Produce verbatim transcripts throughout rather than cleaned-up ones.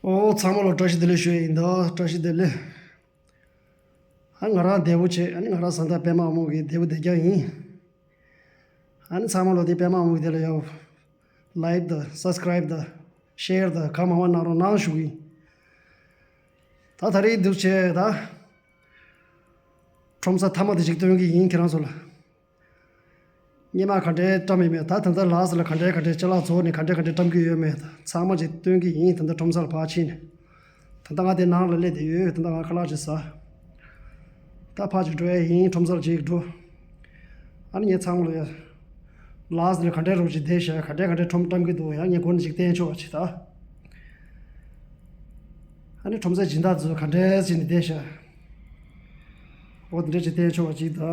ཨོ་ཚང་མ་ལ་བཀྲ་ཤིས་བདེ་ལེགས་ཞུ་ཡ་ཡིན་ད། བཀྲ་ཤིས་བདེ་ལེགས། ཨ་ང་རང་བདེ་པོ་བྱས། ཨ་ནི་ང་རང་བཟའ་ཟླ་པད་མ་དབང་མོ་གི་བདེ་པོ་བདེ་རྐྱང་ཡིན། ཨ་ནི་ཚང་མ་ལ་དེ་པད་མ་དབང་མོ་གི་དེ་ལ་ཡ་ལའིག་དང་སབ་སི་ཀ་རའིབ་དང་ཤེར་དང་གང་མང་མང་གནང་རོགས་གནང་ཞུ་གི་ཡིན། ད་ད་རེས་འདུག་བྱས་ད། ཁྲོམ་ས་མཐའ་མ་དེ་ཅིག་སྟོན་གི་ཡིན་ཁྱེད་རང་ཚོ་ལ། སྔོན་མ་ག་འདྲའི་བཀྲམ་ཡོད་མེད། ད་ད་ལྟ་ལ་དྭགས་ལ་ག་འདྲའི་ག་འདྲའི་ཅ་ལག་རྫོགས་ནས་ག་འདྲའི་ག་འདྲའི་བཀྲམ་གྱི་ཡོད་མེད་ད་ཚང་མ་ཅིག་སྟོན་གྱི་ཡིན། ད་ལྟ་ཁྲོམ་ས་ལ་ཕར་ཕྱིན་ནས། ད་ལྟ་ང་དེ་ནང་ལ་སླེབས་བསྡད་ཡོད། ད་ལྟ་ང་ཁ་ལག་ཅིག་ཟ། ད་ཕར་ཅིག་འགྲོ་ཡ་ཡིན། ཁྲོམ་ས་ལ་ཅིག་འགྲོ། ཨ་ནི་ངས་ཚང་མ་ལ་ཡ། ལ་དྭགས་ལ་ག་འདྲའི་རོགས་ཅིག་བསྡད་ཤག་ག་འདྲའི་ག་འདྲའི་ཁྲོམ་བཀྲམ་གྱི་འདུག་ཡང་ངས་སྒོ་ནས་ཅིག་བསྟན་ཆོག་པ་ཅིག་ད། ཨ་ནི་ཁྲོམ་སའི་སྦྱིན་བདག་ཚོ་ག་འདྲའི་ཟིན་ནས་བསྡད་ཤག་འོ་དེ་འདྲ་ཅིག་བསྟན་ཆོག་པ་ཅིག་ད།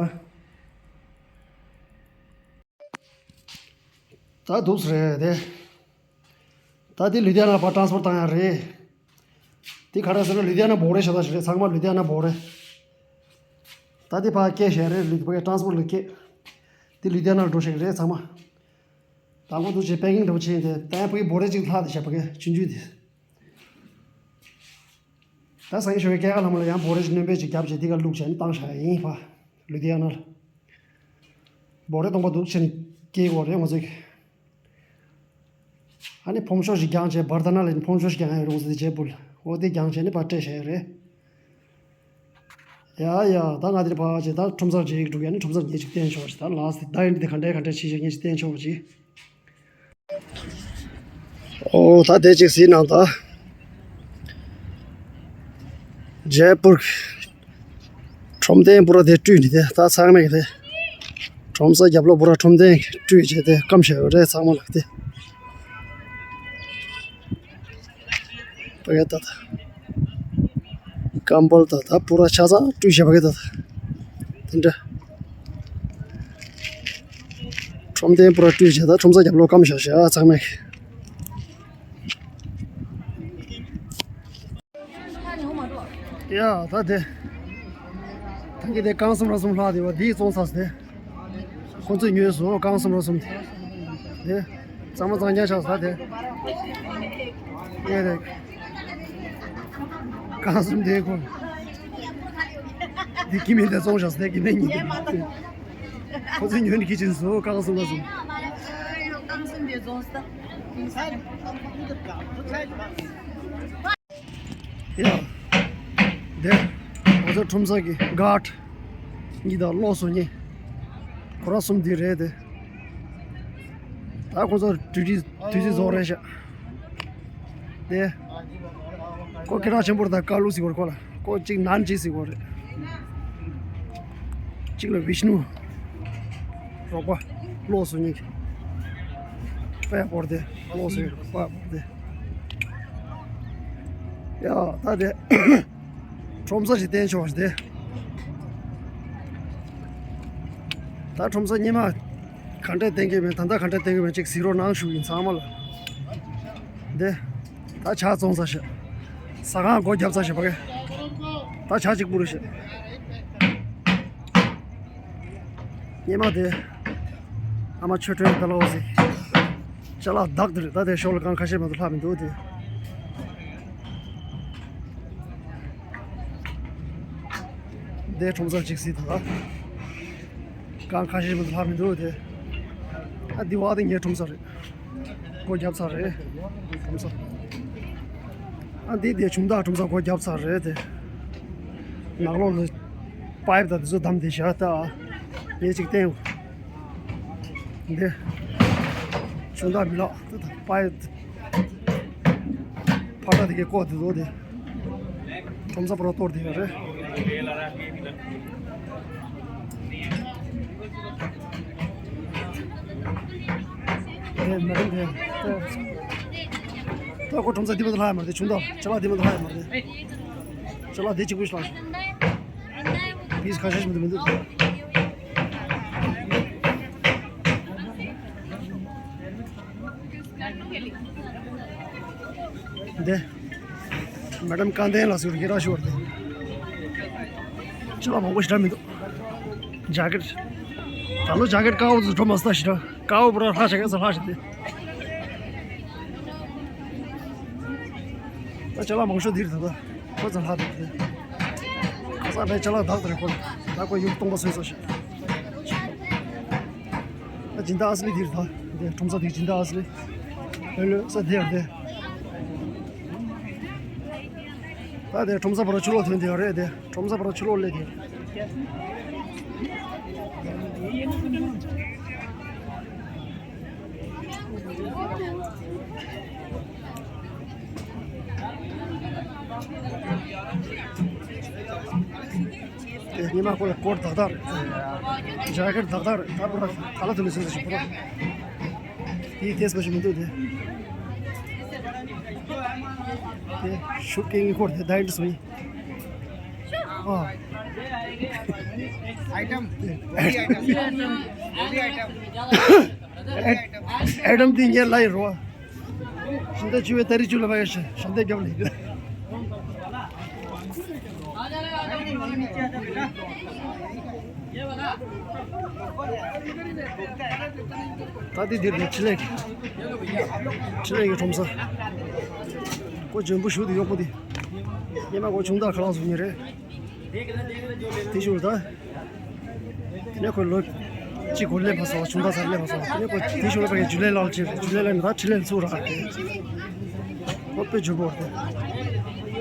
ད་འདུག་སེ་རེད་དེ། ད་དེ་ལུ་དྷི་ཡ་ན་ཕར་ཊ་རན་སི་ཕར་བཏང་ཡ་རེད། དེ་ག་རེ་ཟེར་ན་ལུ་དྷི་ཡ་ན་བོ་རེ་ཤ་སྟག་ཞིག་རེད། ཚང་མ་ལུ་དྷི་ཡ་ན་བོ་རེ། ད་དེ་ཕར་སྐྱེལ་བཞག་རེད། ལུ་ཕར་ཊ་རན་སི་ཕར་ལ་སྐྱེལ། དེ་ལུ་དྷི་ཡ་ན་ལ་འགྲོ་བཞག་རེད་ཚང་མ། དང་པོ་འདུག་བྱས་པེ་ཀིང་འདྲ་པོ་བྱས་ཏེ་ད་ཕ་གི་བོ་རེ་གཅིག་ལྷག་དེ་བྱས་པ་གི་ཆུང་ཆུང་དེ། ད་སང་ཉིན་ཞོགས་ཀས་སྐྱེལ་ཁ་ལ་མ་ལ་ཡང་བོ་རེ་ཞིག་སྣོན་པ་ཅིག་བརྒྱབ་བྱས་དེ་ག་བླུགས་བྱས་ནས་བཏང་བཞག་ཡིན་ཕ། ལུ་དྷི་ཡ་ན་ལ། བོ་རེ་སྟོང་པ་འདུག་བྱས་ནས་སྐྱེལ་དགོས་རེད་ང་ཚོས། ཨ་ནི་ཕོམ་ཤོག་ཞིག་བརྒྱངས་བྱས་བར་ད་ན་ལ་ཕོམ་ཤོག་ཞིག་བརྒྱངས་ཡོད་རེད་ང་ཚོ་དེ་རྗེས་པུ་ལ། འོ་དེ་བརྒྱངས་བྱས་ནས་ཕར་སྤྲད་བཞག་ཡོད་རེད། ཡ་ཡ་ད་ང་དེར་ཕར་བྱས་ད་ཁྲོམ་སར་རྗེས་ཡིག་འགྲོ་ཡ་ནི་ཁྲོམ་སར་ཉེ་ཅིག་བསྟན་ཆོག་ཅིག་ད་ལགས་སེ་ད་ཡིན་དེ་ག་འདྲའི་ག་འདྲའི་ཆེ་ཆེ་ངེད་ཅིག་བསྟན་ཆོག་ཅིག་ཨོ་ད་དེ་ཅིག་གཟིགས་གནང་ད། རྗེས་པུ། ཁྲོམ་སྟོན་པུ་ར་དེ་བཀྲུས་ནས་དེ་ད་ཚང་མས་དེ། ཁྲོམ་ས་རྒྱབ་ལོགས་པུ་ར་ཁྲོམ་སྟོན་བཀྲུས་བྱས་དེ་སྐམ་བཞག་ཡོད་རེད་ཚང་མ་ལ་དེ། ཕ་གི་ད་ད། སྐམ་པོ་ད་ད་པུ་ར་ཆ་ཚང་བཀྲུས་བྱས་ཕ་གི་ད་ད། དེ་འདྲ། ཁྲོམ་སྟོན་པུ་ར་བཀྲུས་བྱས་ད་ཁྲོམ་ས་རྒྱབ་ལོགས་སྐམ་བཞག་བཞག་ཚང་མས། ཡ་ད་དེ། ད་གི་དེ་རྐང་གསུམ་ར་གསུམ་ལྷག་དེ་བ་འདིའི་བཙོང་ས་དེ། ཁོ་ཚོས་ཉོས་སོང་རྐང་གསུམ་ར་གསུམ་དེ། དེ། གཙང་མ་གཙང་རྐྱང་ཆགས་ས་དེ། ཡ་དེ། རྐང་གསུམ་དེ་ཁོ། འདི་ཁྱིམ་མི་དེ་བཙོང་བཞག་ས་དེ་ཁྱིམ་མི་གཉིས་དེ། ཁོ་ཚོས་ཉོས་ནས་ཁྱི་ཆེན་སོང་རྐང་གསུམ་ར་གསུམ། རྐང་གསུམ་དེ་བཙོང་ས། ཡ། དེ། ང་ཚོ་ཁྲོམ་ས་གི་གཱཌ། གཉིས་དང་བློག་སོ་གཉིས། ཁོ་རང་གསུམ་དེ་རེད་དེ། ད་ཁོ་ཚོ་དུས་ཚོད་དུས་ཚོད་རྫོགས་རེད་ཤག་དེ། ཁོ་སྐད་གྲགས་ཆེན་པོ་རེད་ད་ཀ་ལུ་ཟེར་གོ་རེད་ཁོ་ལ། ཁོ་གཅིག་ནན་ཅི་ཟེར་གོ་རེད། གཅིག་ལ་བིཤ་ནུ། རོགས་པ། བློག་སོ་གཉིས་ཀྱི། དཔལ་བོར་ཏེ་བློག་སོ་ཡོད་དཔལ་བོར་ཏེ། ཡ་ད་དེ། ཁྲོམ་ས་ཞིག་བསྟན་ཆོག་ཞིག་དེ། ད་ཁྲོམ་ས་སྔོན་མ་ག་འདྲས་བསྟན་གྱི་མེད་ད་ལྟ་ག་འདྲས་བསྟན་གྱི་མེད་ཅིག་གཟིགས་རོགས་གནང་ཞུ་ཡིན་ཚང་མ་ལ། དེ། ད་ཇ་བཙོང་ས་ཞིག་ཟ་ཁང་སྒོ་བརྒྱབ་ས་ཞིག་ཕ་གི། ད་ཇ་གཅིག་པུ་རེད་ཞིག་སྔོན་མ་དེ། ཨ་མ་ཆོས་སྒྲོན་ད་ལོ་ཟིག་ཅ་ལག་བདག་དེ་རེད་ད་དེ་ཞོར་ལ་གང་ཁ་ཤས་མ་གཏོགས་ལྷག་མི་འདུག་དེ། དེ་ཁྲོམ་ས་གཅིག་གཟིགས་དང་། གང་ཁ་ཤས་མ་གཏོགས་ལྷག་མི་འདུག་དེ། ཨ་འདི་བ་དེ་ངའི་ཁྲོམ་ས་རེད། སྒོ་བརྒྱབ་ཚར་རེད། ཁྲོམ་ས། ཨ་འདི་དེ་ཆུང་བདག་ཁྲོམ་ས་སྒོ་བརྒྱབ་ཚར་རེད་དེ། ནག་ལོག་ལ་པའིབ་དང་དེ་ཚོ་བསྡམས་བསྡད་བཞག་ད། ངས་ཅིག་བསྟན། འདི། ཆུང་བདག་མི་ལགས་དེ་དང་པའིབ། ཕ་ཊ་དེ་གའི་ཀོ་དེ་ཚོ་དེ། ཁྲོམ་ས་པུ་ར་གཏོར་དེ་ཡོད་རེད། དེ་མེ་ཌམ་དེ། ད་ཁོ་ཁྲོམ་ས་འདི་མ་གཏོགས་ལྷག་ཡ་མ་རེད་དེ་ཆུང་དུ་ཅ་ལག་འདི་མ་གཏོགས་ལྷག་ཡ་མ་རེད། ཅ་ལག་འདི་གཅིག་པུ་ཞིག་ལྷག་ཤག་པིས་ཁ་ཤས་ཤིག་མི་འདུག་མི་འདུག་འདི། མེ་ཌམ་ཀ་ཏན་ལགས་སུ་སྐད་གྲགས་ཤོར་ཏེ། ཅི་ལ་མང་པོ་ཞིག་འདྲ་མི་འདུག་ཇ་ཀེཊ། ད་ལོ་ཇ་ཀེཊ་དཀར་པོ་ཚོ་འགྲོ་མ་སྲིད་ཞིག་འདྲ། དཀར་པོ་པུ་ར་ལྷག་བྱ་ག་ས་ལྷག་བྱ་སྟེ། ད་ ཅ་ལག་མང་ཤོས་འདིར་ད་ལྟ་ཁོ་ཚོ་ལྷག་འདུག་སྟེ། ཁ་སང་ཕའི་ཅ་ལག་དག་དེར་ཁོ་ད་ཁོ་ཡུག་སྟོང་པ་བཟོས་སོ་ཞེས། ད་སྦྱིན་བདག་ཨ་སི་ལི་འདིར་ད་དེ་ཁྲོམ་ས་དེ་སྦྱིན་བདག་ཨ་སི་ལི། ལོས་ལོས་ས་དེ་ཡར་དེ། ད་དེ་ཁྲོམ་ས་བར་ཆུ་ལོག་ཐོན་དེ་ཡོད་རེད་དེ། ཁྲོམ་ས་བར་ཆུ་ལོག་སླེབས་དེ། དེ་ཉི་མ་ཁོ་ལ་སྐོར་དག་དག་རེད། ཇ་ཀེར་དག་དག་རེད། ད་པུ་ར་ཐ་ལ་ཐུ་ལི་སེ་སེ་ཞིག་པུ་ར། དེའི་ཐེས་པ་ཞིག་མི་འདུག་དེ། དེ་ཤུགས་ཀྱིས་ངའི་སྐོར་དེ་ད་ཡིན་དུ་སོང་ཡིན། ཨ། ཨའི་ཊམ། ཨའི་ཊམ། ཨའི་ཊམ་དེ་ངས་ལ་ཡི་རོ། ཤིང་རྟ་བཅུ་བའི་ཏ་རིག་བཅུ་ལ་མ་ཡོད་ཤིང་རྟ་རྒྱབ་ལ་ཡིན། ད་དེ་འདིར་དེ་ཕྲིན་ལས་ཀྱི་ཕྲིན་ལས་ཀྱི་ཁྲོམ་ས། ཀོ་འཇོན་པོ་ཞུ་དེ་གཡོག་པོ་དེ། སྙེ་མ་ཀོ་ཆུང་དག་ཁ་ལག་བཟོ་ཉེ་རེད། དེ་ཞུ་ད། དེ་ནས་ཁོས་ལོ་གཅིག་གོ་ལེ་མ་སོང་། ཆུང་མཐའ་ཚར་ལེ་མ་སོང་། དེ་ནས་ཁོས་དེ་ཞུ་ལ་ཕ་གི་ཇུ་ལེ་ལགས་ཅིག་རེད། ཇུ་ལེ་ལགས་ནི་ད་ཁྲི་ལེ་ཚུགས་ར་རེད། ཁོ་དཔེ་ཇུ་བོར་དེ་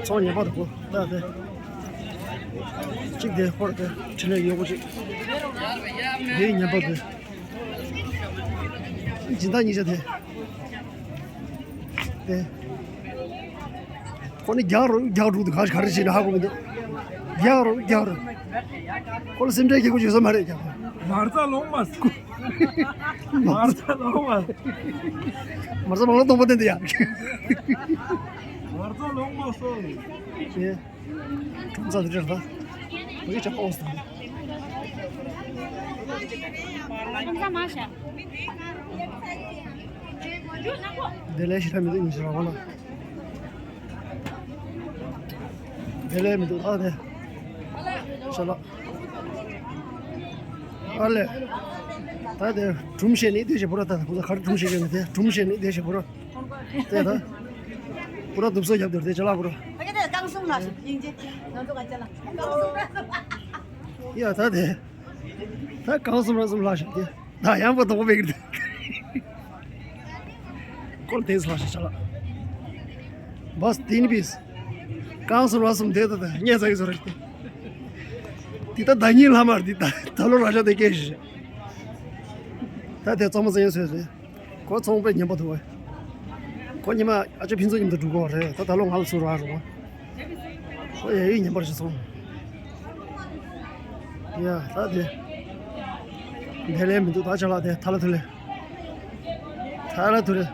ཚོང་ཉེ་པ་དུ་གོ་ད་དེ་གཅིག་དེ་ཧོར་དེ་ཁྲི་ལེ་ཡོད་གོ་གཅིག་དེ་ཉེ་པ་དེ་སྦྱིན་བདག་གཉིས་ཆ་དེ་དེ། ཁོ་ནི་རྒྱག་རོགས་རྒྱག་རོགས་དུ་ག་ག་རེ་བྱེད་ན་ཧ་གོ་མི་འདུག་རྒྱག་རོགས་རྒྱག་རོགས། ཁོ་ལ་སེམས་ཁྲལ་བྱེད་དགོས་བྱེད་ས་མ་རེད་རྒྱག་རོགས། མར་རྩ་ལོང་མ་སོང་། མར་རྩ་ལོང་མ། མར་རྩ་མང་ལོ་སྟོང་པ་བསྟན་ཏེ་ཡ། མར་རྩ་ལོང་མ་སོང་། ཁྲོམ་ས་དེ་འདྲ་རེད་ད། བོད་ཀྱི་ཆབ་ཨོ་སི་དང་། དེ་ལས་ཤི་ཁ་མི་འདུག་ཉིན་ཞིག་རང་དབང་ལ། དེ་ལས་མི་འདུག་ཨ་དེ། ཤ་ལགས། ཨ་ལས། ད་དེ་གྲུམ་བཤད་ནི་དེ་ཞེ་པོ་ར། ད་ཁོ་ཚོ་ག་རེ་གྲུམ་བཤད་ཀྱི་ནི་དེ་གྲུམ་བཤད་ནི་དེ་ཞེ་པོ་ར། དེ་ད། པུ་ར་དུབ་སོ་རྒྱབ་དེར་དེ་ཅ་ལག་པུ་ར། ད་ག་དེ་རྐང་གསུམ་ལ་ཞིག་ཡིན་གྱི། ང་ཚོ་ག་ཅ་ལག་རྐང་གསུམ་ར། ཡ་ད་དེ། ད་རྐང་གསུམ་ར་གསུམ་ལ་ཞིག་དེ། ད་ཡང་པོ་དོག་པའི་གི། ཀོལ་དེ་སོ་ཞིག་ཅ་ལག་བས་དེ་ནི་བིས། རྐང་གསུམ་ར་གསུམ་དེ་ད་ད་ཉེ་ཚ་གི་སོ་ར་ཞིག་དེ། དེ་ད་ད་ཉིན་ལྷ་མར་དེ་ད་ད་ལོ་ར་ཤ་དེ་སྐད་ཞིག་ད་དེ་གཙང་མ་ཙེ་ཡོད་སོ་རེད། ཁོ་ཚོང་དཔེ་ཉན་པ་འདུག་བས། ཁོ་ཉི་མ་ཨ་ཅེ་ཕུན་ཚོགས་མཉམ་དུ་འགྲོ་གི་རེད། ད་ད་ལོ་ང་ལ་ཚུར་རག་རོགས། ཁོ་ཡ་ཡིག་ཉན་པར་ཞིག་སོང་། ཡ་ད་དེ། དེ་ལས་མི་འདུག་ད་ཅ་ལག་དེ་ཐ་ལ་ཐུ་ལེ། ཐ་ལ་ཐུ་ལེ།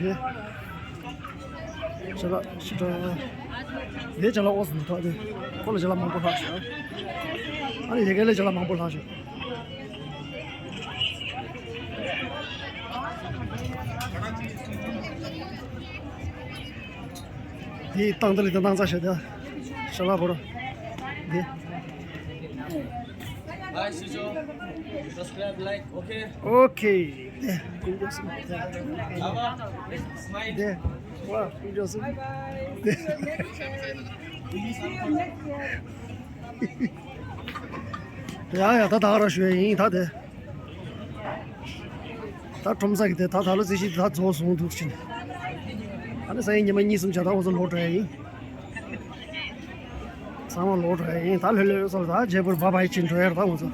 དེ། ཅ་ལག་ཞིག་ད། དེ་ཅ་ལག་ཨོ་སི་མི་ཐོག་དེ། ཁོ་ལ་ཅ་ལག་མང་པོ་ལྷག་ཤག་ཨ་ནི་དེ་ག་ལས་ཅ་ལག་མང་པོ་ལྷག་ཤག་དེའི་སྟངས་དེ་ལ་དེ་སྣང་ཚ་ཞེ་དྲག་ཤ་ལག་བོར། དེ། Hi, Sujo. Subscribe, like, okay? Okay. དེ། ཀུན་སྤྱོད་གསུམ། Lava, smile. དེ། ཝ། ཀུན་སྤྱོད་གསུམ། དེ། ཡ་ཡ་ད་ད་ག་རང་ཞུ་ཡ་ཡིན་ད་དེ། ད་ཁྲོམ་ས་གི་དེ་ད་ད་ལོ་རྩིས་གཞི་ད་རྫོགས་སོང་འདུག་ཕྱིན། ཨ་ནི་སང་ཉིན་ཉི་མ་གཉིས་གསུམ་བྱ་ད་ང་ཚོ་ལོག་འགྲོ་ཡ་ཡིན། ཚང་མ་ལོག་འགྲོ་ཡ་ཡིན། ད་ལྷོད་ལྷོད་སོང་ད་རྗེས་པོར་བ་བའི་ཕྱིན་འགྲོ་ཡ་རེད་ད་ང་ཚོ།